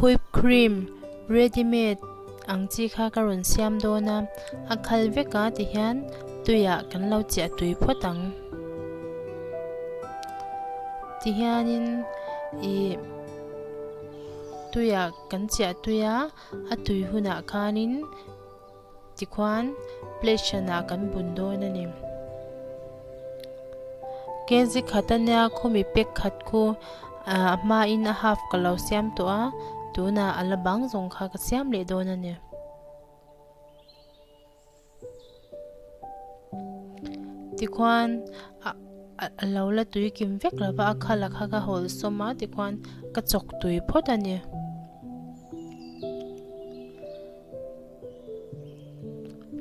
Whip cream ready made ang chi kha ka rawn siam dawn a, a khal vek a tihian tuiah kan lo chiah tui phawt ang. Tihianin ih tuiah kan chiah tui a, a tui hunah khanin tikhuan plate hranah kan bun dawn a ni. Kg khat ania khumi pack khat khu a hmain a half ka lo siam tawh a tunah a la bang zawng kha ka siam leh dawn a ni. Tikhuan a lo la tui kim vek lo va a khal a kha ka hawl sawm a tikhuan ka chawk tui phawt a ni.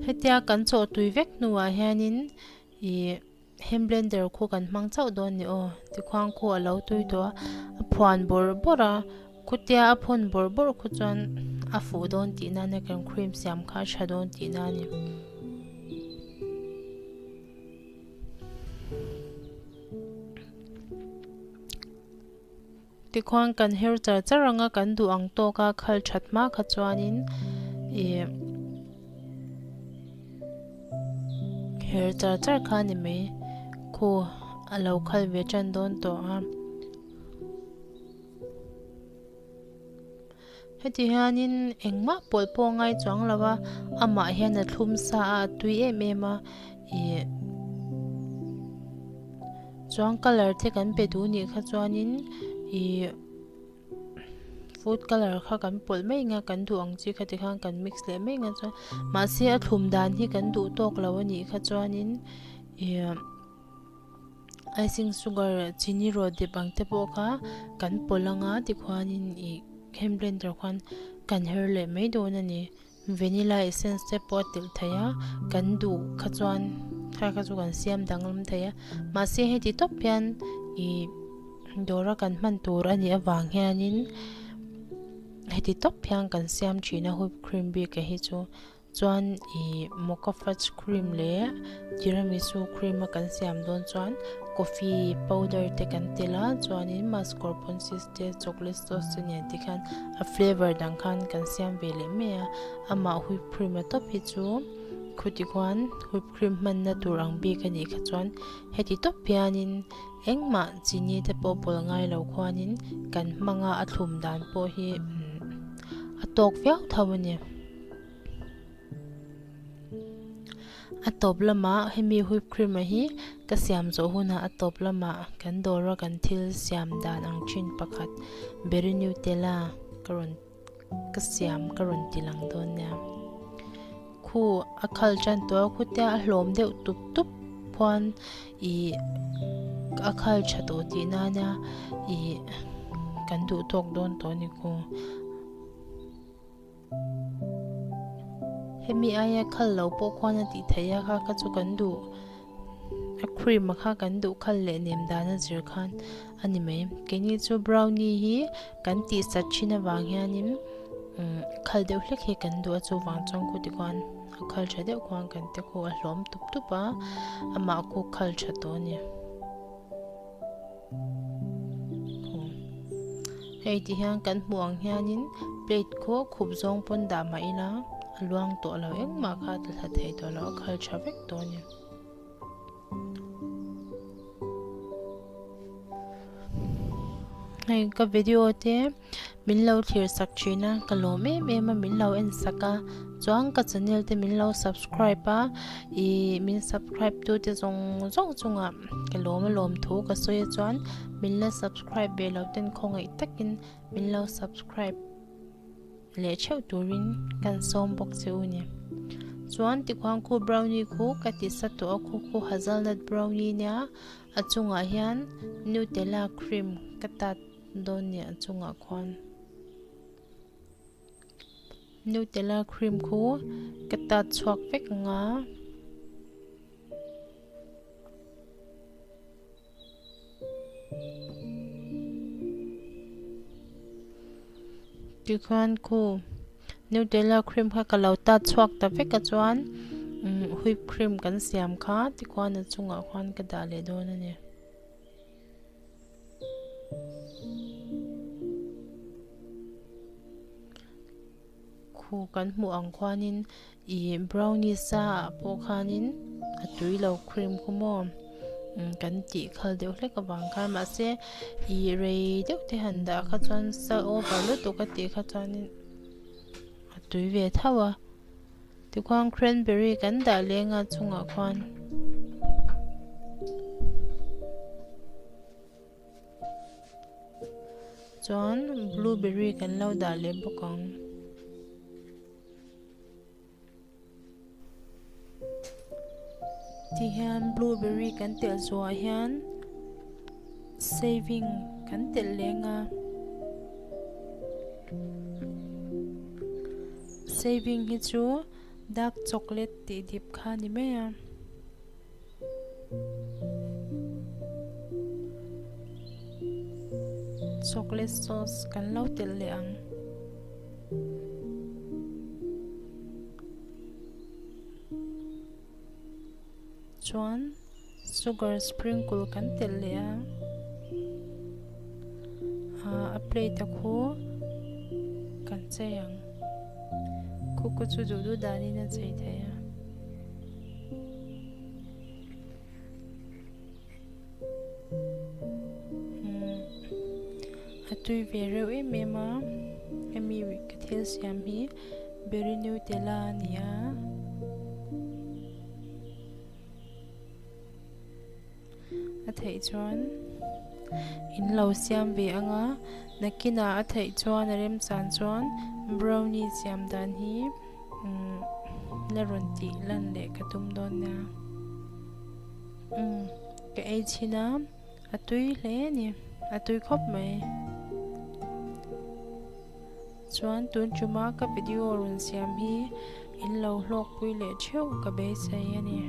Hetia kan chawh tui vek hnuah hianin ih hand blender khu kan hmang chauh dawn ni aw tikhuan khu a lo tui tawh a a phuan bawrh bawrh a khutia a phawn bawrh bawrh khu chuan a fuh dawn tih nana kan cream siam kha a tha dawn tih na a ni. Tikhuan kan her char char anga kan duh ang tawk a khal that hma kha chuanin ih her char char kha a ni mai khu a lo khal ve tan dawn tawh a. Heti hianin engmah pawlh pawh a ngai chuang lo a, amah hian a thlum sa a, a tui em em a, ih chuan colour te kan pe duh nih kha chuanin ih food colour kha kan pawlh mai ang a, kan duh ang chi kha tikhan kan mix leh mai ang a chuan mahse a thlum dan hi kan duh tawk lo a nih kha chuanin ih. Icing sugar chini rawt dep ang te pawh kha kan pawlh anga tikhuanin ih hand blender khuan kan her leh mai dawn a ni. Vanilla essence te pawh a telh theih a, kan duh kha chuan kha kha chu kan siam danglam thei a. Mahse heti tawp hian ih dawra kan hman tur a nih avang hianin heti tawp hian kan siam thin a whip cream bik ah hi chu. Chuan ih mocha fudge cream leh tiramisu cream a kan siam dawn chuan coffee powder te kan tel a chuanin mascarpone cheese te chocolate sauce te nen te khan a flavour dang khan kan siam ve leh mai a amah whip cream a tawp hi chu khuti khuan whip cream hmanna tur ang bik a nih kha chuan heti tawp hianin engmah chini te pawh bawl ngai lo khuanin kan hmang a a thlum dan pawh hi a tawk viau tho a ni. A tawp lamah hemi whip cream a hi ka siam zawh hunah a tawp lamah kan dawr a kan thil siam dan ang thin pakhat berry nutella ka rawn ka siam ka rawn ti lang dawn nia. Khu a khal tan tawh a khutia a hlawm deuh tup tup khuan ih a khal tha tawh tih nana ih kan duh tawk dawn tawh a ni ku. Hemi aia khal lo pawh khuan a tih theih a kha kha chu kan duh a cream a kha kan duh khal leh nem dan a zir khan a ni mai keini chu brownie hi kan tih sat thin avang hianin umm khal deuh hlek hi kan duh a chuvang chuan khu tikhuan a khal tha deuh khuan kan te khu a hlawm tup tup a amah khu khal tha tawh a ni. Hei ti hian kan hmuh ang hianin plate khaw khup zawng pawn dah mah ila a luang tawh lo engmah kha a tla thla thei tawh lo a khal tha vek tawh a ni. Hei ka video te min lo thlir sak thin a ka lawm em em a min lo en sak a chuan ka channel te min lo subscribe a ih min subscribe tu te zawng zawng chungah ka lawm a lawm thu ka sawi a chuan min la subscribe ve lo ten khawngaih takin min lo subscribe leh theuh turin kan sawm bawk che u ni. Chuan tikhuan khu brownie khu ka ti sa tawh a khu khu hazelnut brownie nia a chungah hian nutella cream ka tat dawn nia a chungah khuan nutella cream khu ka tat chhuak vek ang a. Tikhuan khu nutella cream kha ka lo tat chhuak ta vek a chuan umm whip cream kan siam kha tikhuan a chungah khuan ka dah leh dawn a ni. Khu kan hmuh ang khuanin ih brownie sa ah pawh khanin a tui lo cream khu maw kan tih khal deuh hlek avang khan mahse ih rei deuh te han dah kha chuan sa over lutuk a tih kha chuanin a tui ve tho a tikhuan cranberry kan dah leng a chungah khuan. Chuan blueberry kan lo dah leh bawk ang. Ti hian blueberry kan telh zawhah hian saving kan telh leng a. Saving hi chu dark chocolate tih dip kha a ni mai a. Chocolate sauce kan lo telh leh ang. Chuan sugar sprinkle kan telh leh a. A plate a khu kan chei ang. Khu khu chu duh duh danin a chei thei a. A tui ve reuh em em a hemi ka thil siam hi berry nutella a ni a a theih chuan in lo siam ve ang a nakinah a theih chuan a remchan chuan brownie siam dan hi. Umm la rawn tih lan leh ka tum dawn nia umm ka ei chhin a a tui hle a ni a tui khawp mai chuan tun tuma ka video rawn siam hi in lo hlawkpui leh theuh ka beisei a ni.